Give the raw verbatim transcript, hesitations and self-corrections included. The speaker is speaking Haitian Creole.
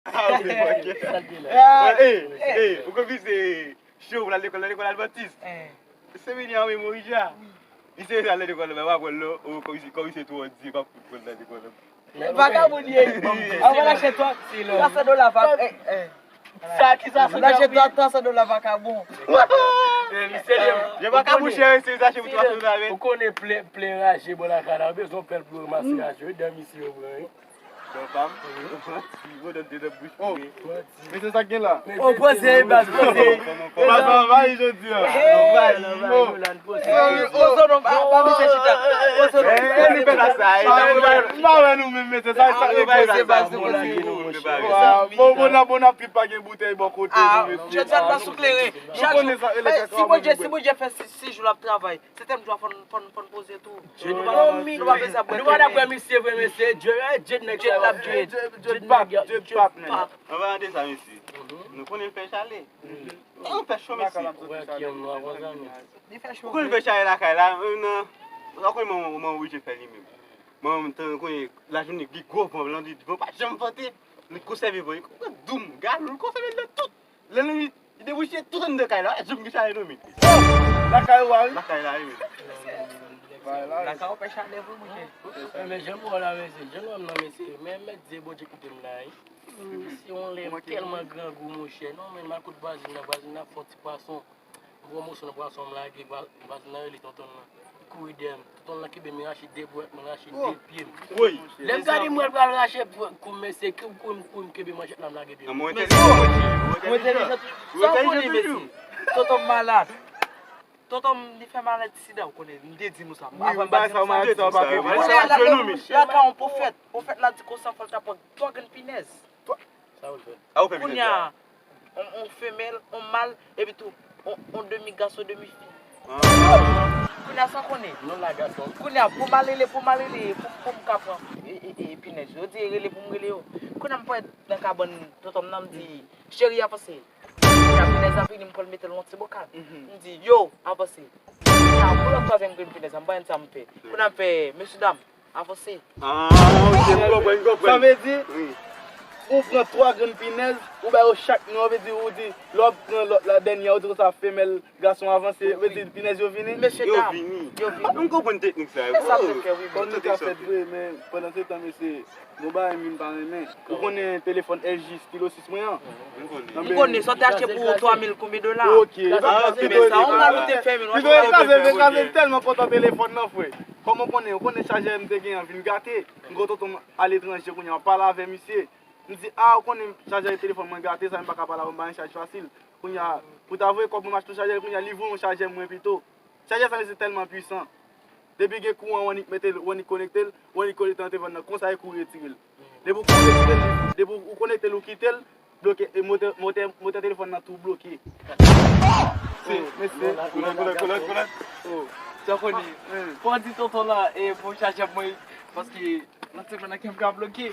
Ah, ok, ok. Sa l te la. Ey, ey, ou konn misye cho pou l al lekòl, lekòl advantis. Semeni an memori ja. Misye al lekòl, men w ap wè l non, o, kòm si, kòm si twò di, pa fout pran nan lekòl. Vakabon li ye. Anvan l achte twa san dola, va, eh, eh. Sa ki sa, sa lache twa san dola vakabon. Yo vakabon chè, se sa che pou twa san dola, men. Ou konnen plen, plen raje bò lakay la, ou bezwen pèl pou ranmase raje, wi, dan misye yo pran, wi. Bon, pam. Bon, dan de bouch. Oh. Men se sa k gen la. O poze, baz, poze. Baz, anvayi jodi a. Poze non, pa, pa misye chita. Poze non. M pa wè nou menm, mesye, sa, sa, poze, baz, poze. Bon, bon, nan bon, nan pi pa gen boutèy bò kote nou, mesye. Jodi a n pa sou kleren. Chak jou. Si Bondye, si Bondye fè sis jou l ap travay, se tèm jou a fò n, fò n, fò n poze tou. Nou pa, nou pa bezwen ap bwè. Nou pa dapre misye vre, mesye. Dye, eh, Dye nèg sa yo. Dye, Dye, Dye, Dye, Dye, Dye, Dye. An palan de sa, mesye. Nou konnen l fè chale. An fè cho, mesye. Ou konnen l fè chale lakay la, nan, ou konnen mwen, mwen oblije fè li menm. Mwen, mwen, tan konnen lajounen, gen gwo van, lan di, van pa janm vante. Li konsève van, li doum, galon, li konsève l nan tout. Lè nou, li debouche tout anndan kay la, janm gen chale nan men. Lakay ou a, wi. Lakay la, wi. Lakay ou pè chale vre, monchè. Men jan m wè w la, mesye, jan m wè m nan, mesye, men mèt di Bondye kite m la, wi. Si yon lè m tèlman grangou, monchè, non, men m al kot vwazin nan, vwazin nan ap fè yon ti pwason. M pran moso nan pwason, m lage, vwazin nan rele tonton nan. Kouri dèyè m. Tonton nan kenbe m, rache de bwèt mwen, rache de pye m. Lè m gade m wè l pral rache kou m, mesye, kou m, kou m, kou m kenbe manchèt la, m lage pye m. Mwen entèlijan toujou. Sa w konnen, mesye? Tonton m malad. Tonton m, li fè maladi sida, ou konnen, m te di nou sa. Avan m pa di nou sa. Lakay yon pwofèt. Pwofèt la di konsa, fò l ta pran twa grenn pinèz. Sa w fè? Kounye a, on, on femèl, on mal, epi tou, on, on demi gason, demi fi. Kounye a, sa w konnen? Non, la gason. Kounye a, pou m al rele, pou m al rele, pou, pou m ka pran, e, e, e, pinèz yo. Yo di rele pou m rele yo. Kounye a, m pran nan kabann tonton m nan, m di, cheri, avanse. Kounye a, pinèz la vini, m pran l mete l nan ti bokal. M di, yo, avanse. Kounye a, pou lòt twazyèm grenn pinèz la, m pa konn sa m fè. Kounye a, m fè, mesye dam, avanse. Ah, ok, m konprann, m konprann. Sa vle di, ou pran twa grenn pinèz, ou ba yo chak non, vle di, ou di, lè w ap pran lòt la, dènye a, ou di konsa, femèl, gason avanse, vle di, pinèz yo vini? Mesye dam, yo vini. M konprann teknik sa yo. Sa m te fè, wi, bon. Fò nou ka fèt vre, men pandan se tan, mesye, gon bagay m vin pa renmen. Ou konnen telefòn L G Stylo sis mwen an? M konnen, sa w te achte pou twa mil konbyen dola? Ok. Men sa yon mal ou te fè, men. Li dwe kraze, men kraze, m tèlman kontan telefòn nan, frè. Kòman w konnen, ou konnen chajè m te gen an vin gate. M gen tonton m aletranje kounye a, m ap pale avè misye. M di, a, ou konnen chajè telefòn mwen gate, sa m pa ka pale avè w, m pa gen chaj fasil. Kounye a, pou ta voye kòb mwen m achte yon chajè, kounye a, li voye yon chajè mwen pito. Chajè sa, mesye, tèlman pwisan. Depi gen kouran, w annik mete l, w annik konekte l, w annik konekte nan telefòn nan, konsa e kou retire l. Depi w konekte l, depi w konekte l, ou kite l, bloke, e motè, motè, motè telefòn nan tou bloke. Oh, mesye. Koulèt, koulèt, koulèt, koulèt. Oh. Sa w konnen. Fò w di tonton la, e, pou chajè mwen, paske nan telefòn nan kè m ka bloke.